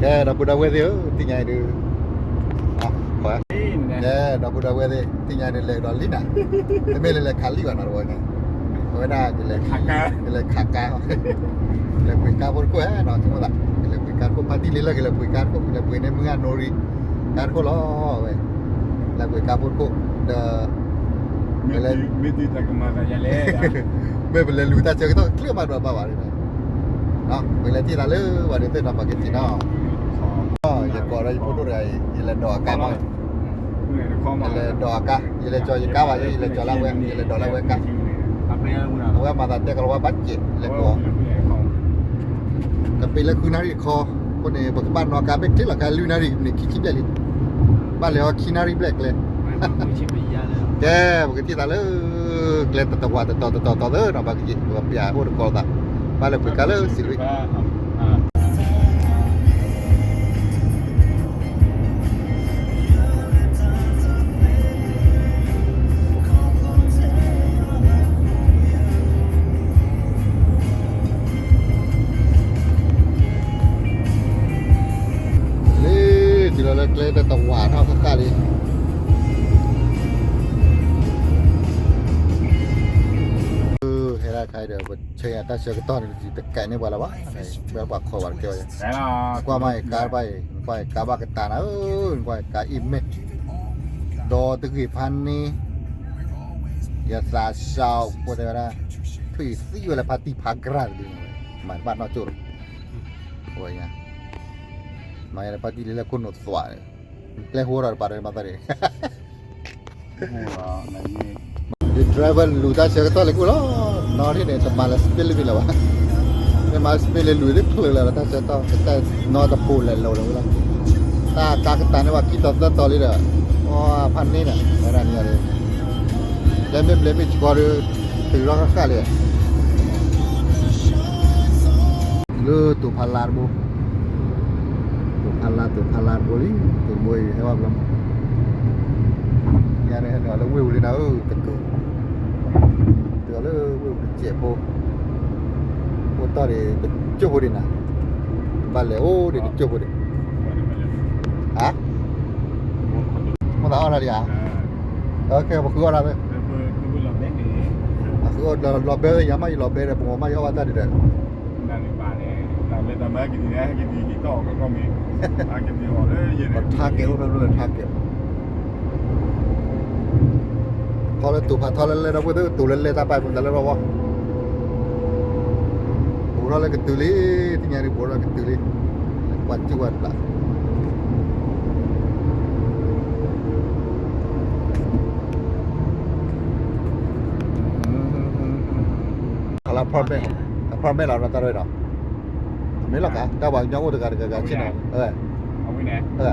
ကဲ ဒီပုၢ်ဒီဝဲၢ်သ့ၣ်ဧၢ, သ့ၣ်ညါအံၤဒုး, ကဲ ဒီပုၢ်ဒီဝဲၢ်သ့ၣ် သ့ၣ်ညါအံၤဒုး လဲၤကဒီးလံနၤ, တမ့ၢ်လၢလဲၤခးလံဘၣ်နီၤတဝီန့ၣ်, အဝဲဒၣ်ကလဲၤခးကါ, ကလဲၤပှ့ၤကါဖိတခိၣ်နီၤ, ဆိကမိၣ်သး ကလဲၤပှ့ၤကါတခိၣ်, ဖါတံၢ်လံလၢကလဲၤပှ့ၤကါတခိၣ်, ကလဲၤပှ့ၤန့ၢ်မုၢ်ဂၢ်နိရံ ကါတခိၣ်လီၤ, ဝဲ လဲၤပှ့ၤကါဖိတခိၣ်, ဒီး မ့ၢ်တၢ်ကမၤသးယလဲၣ်, မ့ၢ်ပလဲၤလူၤတၢ်ဆၢကတီၢ်ချ့မးဒီးဘၣ်ဘၣ်, ပလဲၤတံၢ်သးလၢဝဲဒၣ်သ့ၣ်နီၤ ပှၤကစံးနီၤ, ယကိးဒီးယဖိဒိၣ်တဂၤအံၤ ယလဲၤဒိးအကါမး, ယလဲၤဒိးအကါ, ယလဲၤကၠီၤယကါဘၣ်, ယလဲၤကၠီၤလၢဝဲ, ယလဲၤဒိးလၢဝဲကါ, အဝဲမၤသးတဲကလီၤဝဲဘၣ်စဲး, လဲၤကိး ကပ့ၤလၢဃုနၣ်ရံၣ်တခီ, အဃိန့ၣ် ပကဘၣ်နီၣ်ကါဘ့ၣ်ချ့လီၤ, ကဲလွံၢ်နၣ်ရံၣ်န့ၣ် ခံဆံဘျဲၣ်လံ, ဘၣ်လဲၤအီၤခံနၣ်ရံၣ်ဘျဲၣ်ကျဲ, ကဲ ပကတံၢ်သးလၢ ကျဲတဝးတတီၤတတီၤတတီၤသၢနီၤ, ဘၣ်ကယံာ် ပကပျးအိၣ်တကိးသး, ဘၣ်လဲၤပှ့ၤကါလၢစံးလွံၢ် လံ, တုၤလီၤလၢကျဲတဝးထီၣ်ဃၣ်ဃၣ်လံ, ဟဲဒၣ်ခါအံၤဒီး ပဆဲးယၤတၢ်ဆၢကတီၢ်န့ၣ် တကးန့ၢ်ပှၤလၢၤဘၣ်, ဘၣ်ပှၤခိးဝဲတကဲဝဲ, ကွၢ်မးအံၤကါတဖၣ်အံၤ, ကွၢ်အံၤကါဘၣ်ကတၢၢ်နၤဧၢ, ကွၢ်အံၤကါအံၤမ့ၢ် ဒီတဂ့ၤဖးန့ၣ်, ယသးစၢ်အိၣ်ဖိတဲဝဲဒၣ်, ထွံၣ်သံဝဲလၢဖါတံၢ်ဖးကြၢ်တဒုန့ၣ်, မၤတဘၣ်နီၢ်ကၠိၣ်လီၤ, ဝဲညါ, မၤယၤလၢဖါတံၢ်လံလၢခိၣ်နူာ်သွး, ကျဲဟိထီၣ်တပၤဒီးမၤသးန့ၣ် ယ driver လူၤတၢ်ဆၢကတီၢ်လၢကိၣ်လီၤ, နီၢ်ထံၣ်န့ၣ် တမၤလၢ speed limit လၢၤဘၣ်, မ့ၢ်မၤ speed limit လူၤသ့ၣ်ချုးလၢၤလီၤ တၢ်ဆၢကတီၢ်, တၢ်နီတပူၤလဲၤလိၤလၢၤဝဲလီၤ, တၢ်ကါကတၢၢ်န့ၢ်ပှၤခံတီၤသၢတီၤလံဒီး, အီ ဖးန့ၢ်ဒီး ဝဲဒၣ်န့ၣ်, လၢမ့ၢ်ဘျဲမ့ၢ်ဆှီဒီး, တုၤထီၣ်ဃၣ်ဃၣ်လံ လၢတိၤဖးလါတဘိ, တိၤဖးလါ တိၤဖးလါတဘိလံ, တိၤတဘိအံၤဟဲဘၣ်ဘျီ, ညါန့ၣ်ဟဲနုာ်လၢဝ့ၢ်ပူၤလံနၤဧၢ, တကၢၢ်, တုၤလၢဝ့ၢ်ပူၤတစဲးဖိ, အိၣ်တ့ၢ်ဒံးတကၠိၢ်ဖိဒံးနၤ, ဘၣ်လဲၤအိၣ်ဒံးတကၠိၢ်ဖိဒံး, ဟါ, မိၣ်သးအီၣ်တၢ်ဒံးဧါ, ခဲပဃုအီၣ်တၢ်, လီၤဘဲယၤမးယလီၤဘဲဒီး ပမၤမးယအီၣ်ဘၣ်တၢ်ဒံးဒီး ပထါကဲအိၣ်ဖဲဖဲထါကဲ, ထီလၢတိၤဖးထီလၢလဲၣ်ဒီပုၢ်ဝဲၢ် တိၤလၢလဲၣ်တၢ်ပာ်ပူၤတၢ်လၢထီၣ်ဝီ, ဘူးထီၣ်လၢကတုၤလံ, သ့ၣ်ညါဒံးဘူးထီၣ်ကတုၤလံ, ကွၢ်စူၣ်ဝဲတဘျီ ခီလၢ permit, permit လီၤတၢ်ရဲၣ်ဒီး, မ့ၢ်လီၤကါ တၢ်ပှၤကညီအိၣ်တဂၤတဂၤဂၤဆ့ၣ်နီၤ, အဝဲ,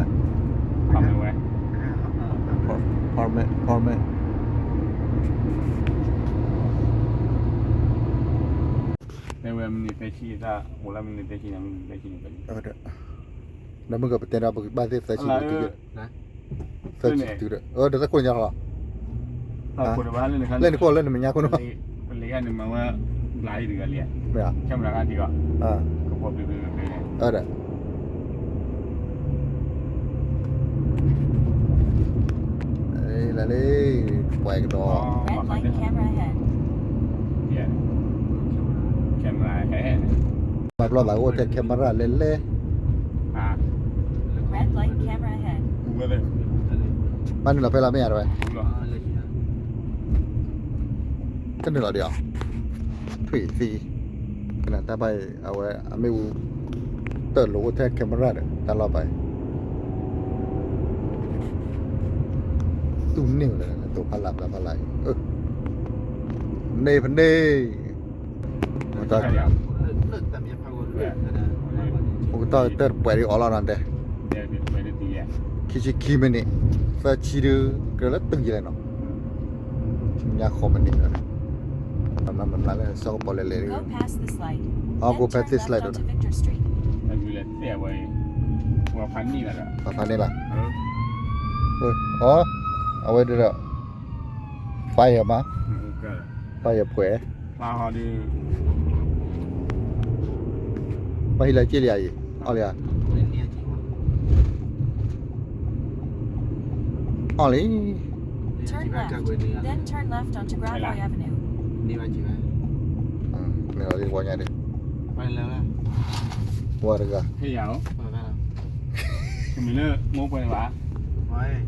အဝဲ, permit, permit, permit, တဲဝဲမံးနံးသၢဆံ, အိၣ်လၢမံးနံးသၢဆံန့ၣ်, မံးနံးသၢဆံန့ၣ်, ဒီးမ့ၢ်ကပတဲဒီး ပကဘၣ်သ့ၣ်သၢဆံန့ၣ် သၢဆံတုၤဒီး, ဒီးတၢ်ခိၣ်ညါလီၤ, လၢနခိၣ်လၢနမဲာ်ညါခိၣ်န့ၣ်, လၢနခိၣ်လၢနမဲာ်ညါခိၣ်န့ၣ်, မ့ၢ်, ဒီး, လၢလံ, ပှဲၤကဒီး မၤဘျီသးအိၣ်ထဲ camera လဲၣ်လဲၣ်, ဘၣ်နုာ်လီၤဖဲလၢမ့ၢ်ဧါတဝဲ, တနုာ်လီၤဒံးဧါ, ထွံၣ်သံ, တၢ်ဘၣ်အံၤ အဝဲအမ့ၣ်အူ တၢ်လိာ်အိၣ်ထဲ camera ဒီး တၢ်လီၢ်ဘၣ်အံၤ သူၣ်န့ၢ်ဝဲလၢ တိၤဖးလး ဖးလးအံၤ, န့ၣ်ဖဲန့ၣ်, အိၣ်ကတီၢ် တၢ်တပှဲၤဒံးအီၤလီၤနီၤတဲ, ခံဆံခံမံးနံး, သၢဆံဒုး ကြၢးလၢတုၤယဲလဲၣ်နီၤ, ညါဃိးမံးနံးလီၤ, မၤမၤမၤလၢ စီၤကပီၤလဲၤလဲၤဒုး, အီ go past this light ဒီး ဖးန့ၣ်လီၤ, အီ အဝဲဒၣ်ဒီး fire မး, fire ပှဲၤ, ပှၤဟံးလၢက့ၢ်လံဧါအံၤ, အီၣ်လံဧါ, အီၣ်လံ, Turn left, then turn left onto Gravois Avenue. န့ၢ်ဘၣ်က့ၤဝဲ, န့ၢ်လီၤလံဝီညါဒုး, ဝီတဂၤ, ဟ့ၣ်ယၤ, မ့ၢ်လၢမိၢ်ပှဲၤန့ၣ်ဘၣ်,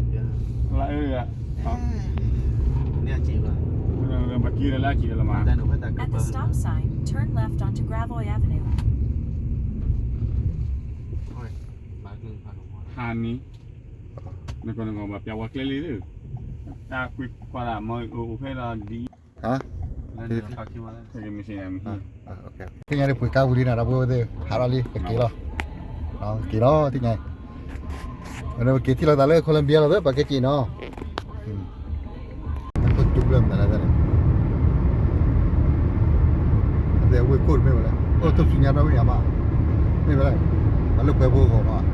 လၢအၢတဂၤ, ဘၣ်က့ၤလၢလၢက့ၤလၢလီၤမး, At the stop sign, turn left onto Gravois Avenue. ဟါန့ၣ်, နကနကဘၣ်ပျးဝဲကျဲလံ, တၢ်ကွံကွၢ်ဒၣ်မ့ၢ်အိၣ်ဖဲဒီးဒ်, သ့ၣ်ညါဒုးပှ့ၤကါဝံၤလံနီၤ ဒီပုၢ်ဝဲၢ်သ့ၣ်, ဟးထီၣ်လံ ပက့ၤလီၤ, က့ၤလီၤသ့ၣ်ညါ, ပက့ၤထံၣ်လိာ်သးလၢ Colombia လီၤသ့ၣ် ပှၤကဲက့ၤနီၤ, တၢ်ခိၣ်တူၢ်ဘျၢၣ်မနုၤလဲၣ်, အဝ့ၢ်ခိၣ်တမ့ၢ်ဝဲလဲၣ်, အိၣ်ထူၣ်စုညါထီၣ်ဝဲယၤဘၣ်, မ့ၢ်ဝဲလဲၣ်, တၢ်လၢပှဲၤဖိဂီၤဘၣ်,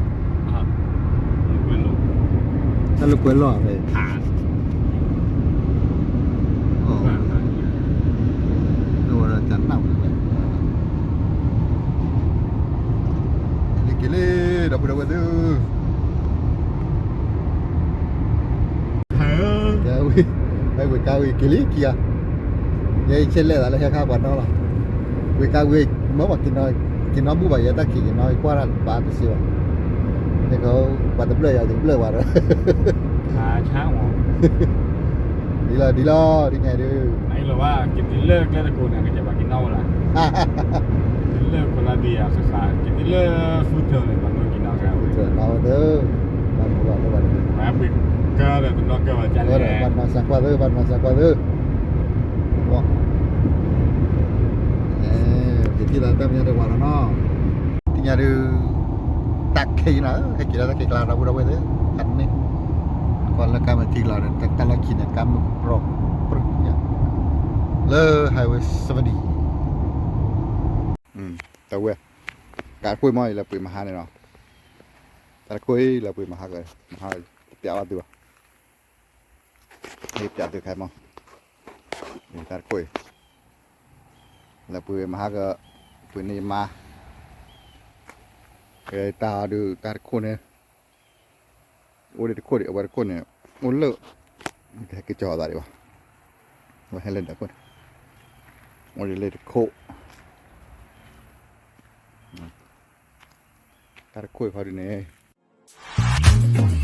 တၢ်လၢပှဲၤလီၢ်ဖဲ, တၢ်နၢ်ဝဲ, က့ၤလံ ဒီပုၢ်ဒီဝဲၢ်သ့ၣ်ဧၢ, ဝ့ၤကါဝံၤက့ၤလံခံဂၤ, ယဲယဆဲးလဲၣ်သးလၢဟဲခါပှၤနီလီၤ, ဝ့ၤကါဝံၤ, မ့ၢ်ပှၤက့ၤနီၤဘူၣ်ဘၣ် ယဲတၢ်ခံးက့ၤနီၤ ကွၢ်တၢ်ဘၣ်တစ့ဘၣ်, န့ၣ်ကပှၤတဘျၢၣ်ယၤတဘျၢၣ်ဝဲဒီး, ဒ်လီၤဒ်လီၤ ဒ်ညါဒုး, လၢကျဲတကိးန့ၣ် ကစၢ်ပှၤက့ၤနီၣ်ဝဲလီၤ, လၢခိၣ်လါဒံးယၤဃၣ်ဃၣ် က့ၤတုၤလၢ Fulton န့ၣ် ပှၤက့ၤနီၣ်ဝဲ, ဘၣ်နီၢ်စၢ်ကွၢ်သ့ ဘၣ်နီၢ်စၢ်ကွၢ်သ့, က့ၤထံၣ်လီၤတၢ်မညါတဝၤလီၤနီၤ, သ့ၣ်ညါဒုး, တၢ်ခဲအံၤနီၤ ဟဲက့ၤလၢတၢ်ခံးကျါ ဒီပုၢ်ဒီဝဲၢ်သ့ၣ်, န့ၣ်, ကွၢ်လၢကါမ့ၢ်ထံကျါန့ၣ် တၢ်လီၢ်ခံန့ၣ် ကါမုၢ်ပြီပြီညါ, လၢ Highway seventy, တဝဲ, ကါတခိၣ်မ့ၢ်အံၤလၢပှ့ၤမဟါန့ၣ်နီၤ, တၢ်တခိၣ်အံၤလၢပှ့ၤမဟါက, မဟါ, တပျးဘၣ်သုဘၣ်, ဟ့ၣ်ပျးသုခဲမး, တၢ်တခိၣ်အံၤ, လၢပှ့ၤမဟါက, ပှ့ၤန့ၢ်မါ, တၢ်ဒုးတၢ်တခိၣ်န့ၣ်, အိၣ်ဒံးတခိၣ်ဒံး အဝဲတခိၣ်န့ၣ်, အိၣ်လၢ, ကဟဲက့ၤကၠီၤအသးဒံးဘၣ်, အဝဲဟဲလၢတခိၣ်န့ၣ်, အိၣ်ဒံးလၢတခိၣ်, တၢ်တခိၣ်အံၤခီဒုးန့ၣ်